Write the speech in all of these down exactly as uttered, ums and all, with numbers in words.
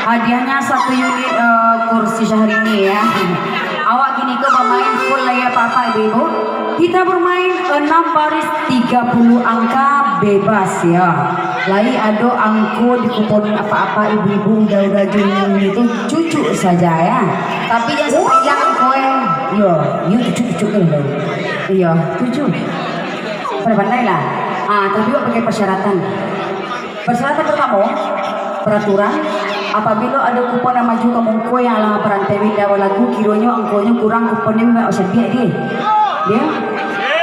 Hadiahnya satu unit, eh, kursi Syahrini, ya. Awak kini ko bamain full lai, apak-apak, ibu-ibu. Kita bermain enam baris tiga puluh angka bebas, ya. Lai ado angko di kupon apak-apak, ibu-ibu, uda-uda, junjung itu cucuk saja, ya. Tapi jan sampai ilang angko, eh. Yo, yo cucuk-cucuk tu. Iyo, cucuk. Pandai-pandai lah. Ah, tapi awak pakai persyaratan. Persyaratan pertamo, peraturan, apabilo ado kupon nan maju ka muko yang alah parantai indak balagu, kironyo angkonyo kurang, kuponnyo mambao sadiak deh. Ya?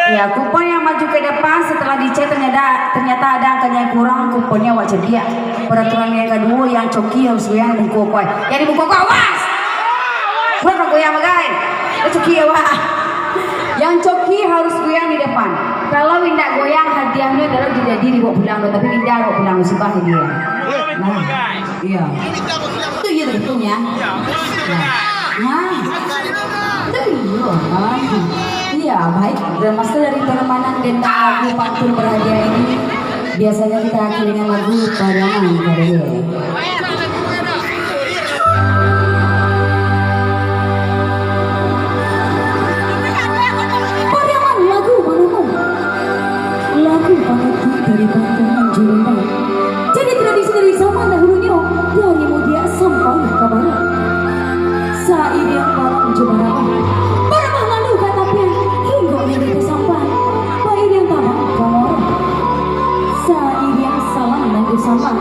Ya, kupon yang maju ka depan setelah dicek ternyata, ternyata ada angkanya yang kurang, kuponnyo awak cadiak. Peraturan yang kaduo, yang coki harus goyang di muko ko. Yang di muko ko, awas! Kurang goyang bagai. Yang coki awak. Yang coki harus goyang di depan. Kalau indak goyang, hadiahnyo adalah tidak dibawa pulang doh, tapi indak bawa pulang, musibah hadiah. Nah, iya. Itu iya betul ya. Nah. Nah. Itu iya. Ah. Iya, baik. Dan maksud dari permainan dendang lagu pantun berhadiah ini, biasanya kita akhiri dengan lagu Pariaman Karajo. Pariaman lagu manamo? Lagu panutup dari pantun Manjo Lembang. Jadi tradisi dari zaman dahulunyo, dari mudiak sampai ka barat. Sairiang balang jo barabah, barabah lalu ka tapian, hinggo nan di tasampan, bairiang tabang ka muaro. Sairiang salam nan jo sampan,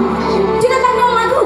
jo datang nan lagu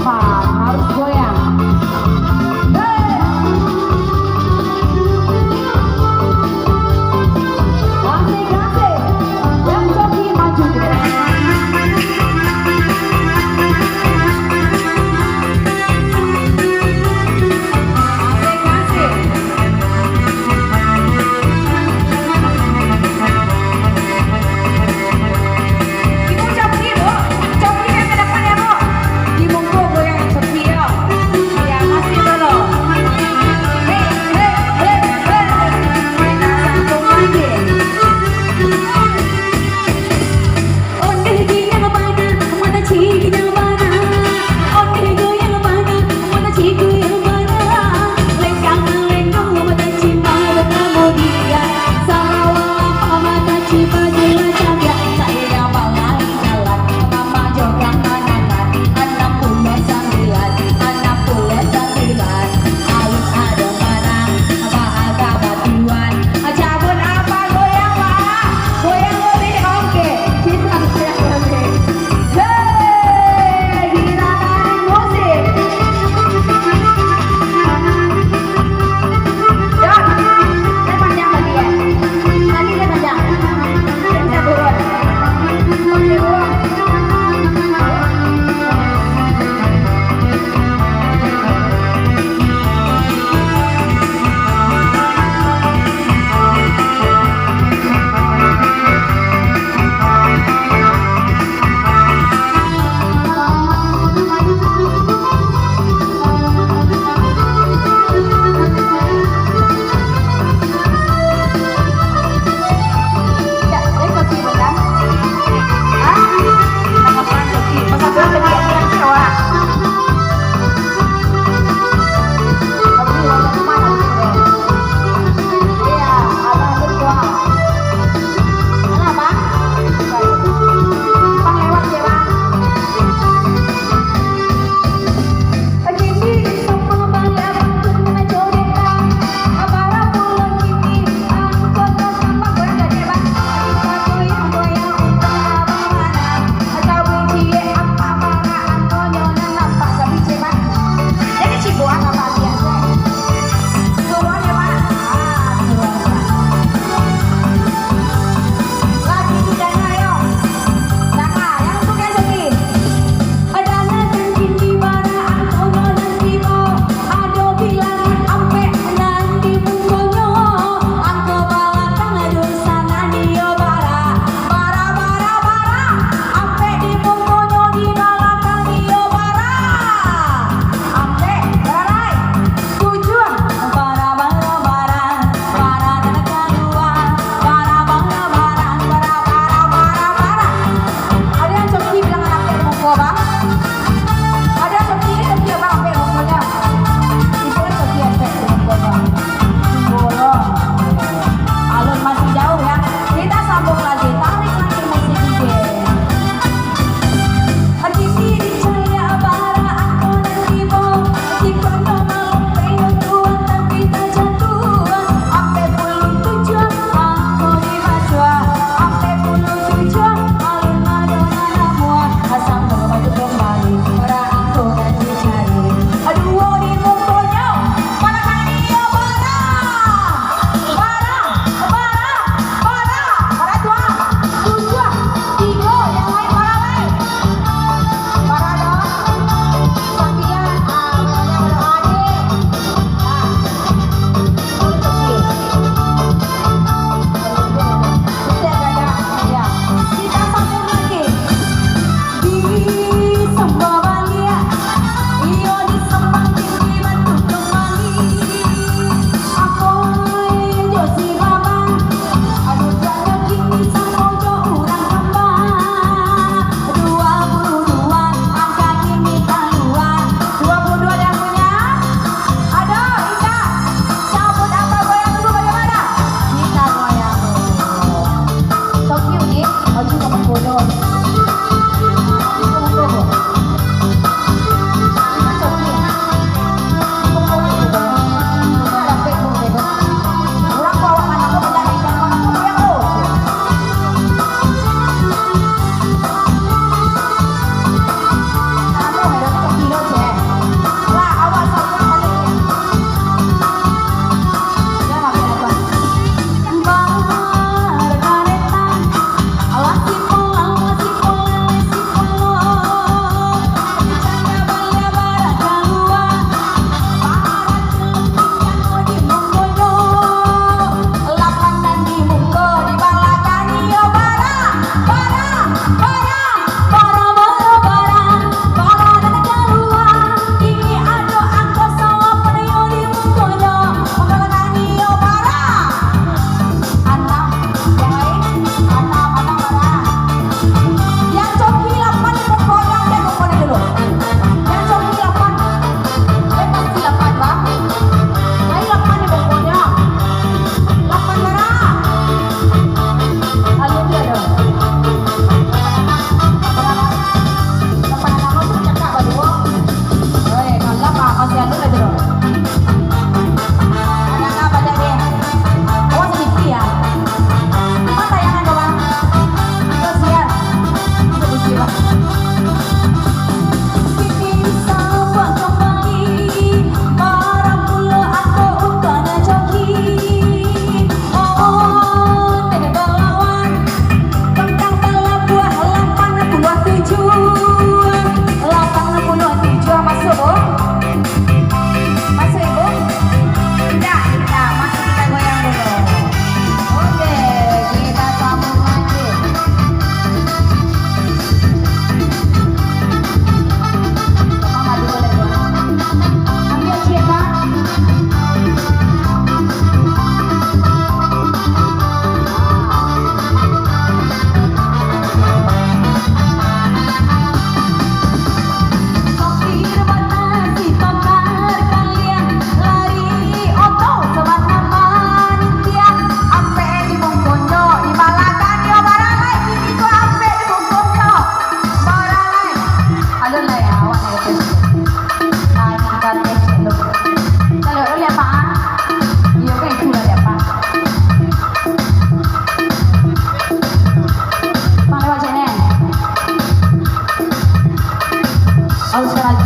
Harus goyang. Hei. Asik, asik. Yang joki maju. Asik, asik. Ibu joki, Bu. Joki yang ke depan ya, Bu. Di muko goyang.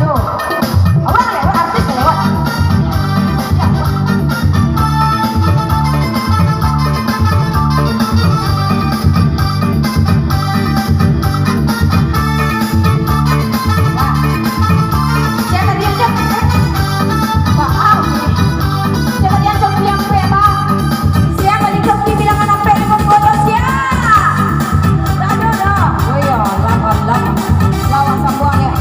Awak lewat, artis lewat. Siapa dia, Cok? Paham. Siapa dia, Cok, yang pe, Bang? Siapa di Cok di bilangan ampek limo puluah, siap? Dah, dah, dah. Oh iya, lama, lama. Lawan sambuang, ya.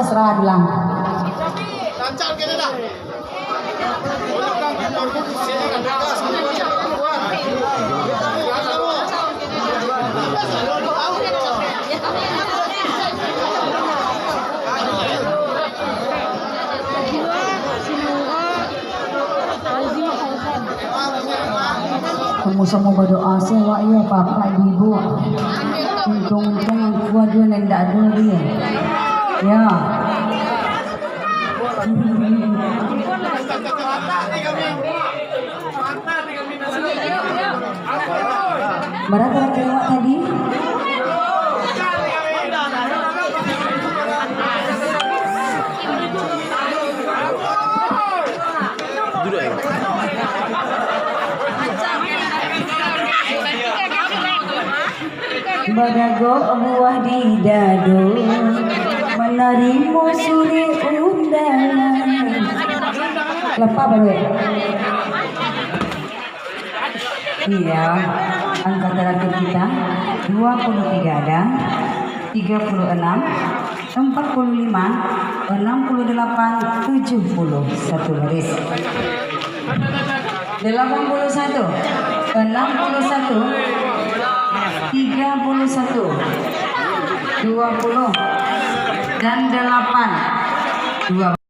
Serah bilang. Samo-samo badoa se awak yo, bapak ibu. Untuang-untuang angku ajo nan indak ado dia. Ya. Bara tarakhir awak tadi? Badagok buah di dado, manarimo surek undangan. Lepas baru. Iya, angka terakhir kita, dua puluh tiga ada, tiga puluh enam, empat puluh lima, enam puluh delapan, tujuh puluh. Satu baris. Delapan puluh satu, enam puluh satu, tiga puluh satu, dua puluh, dan delapan. Dua.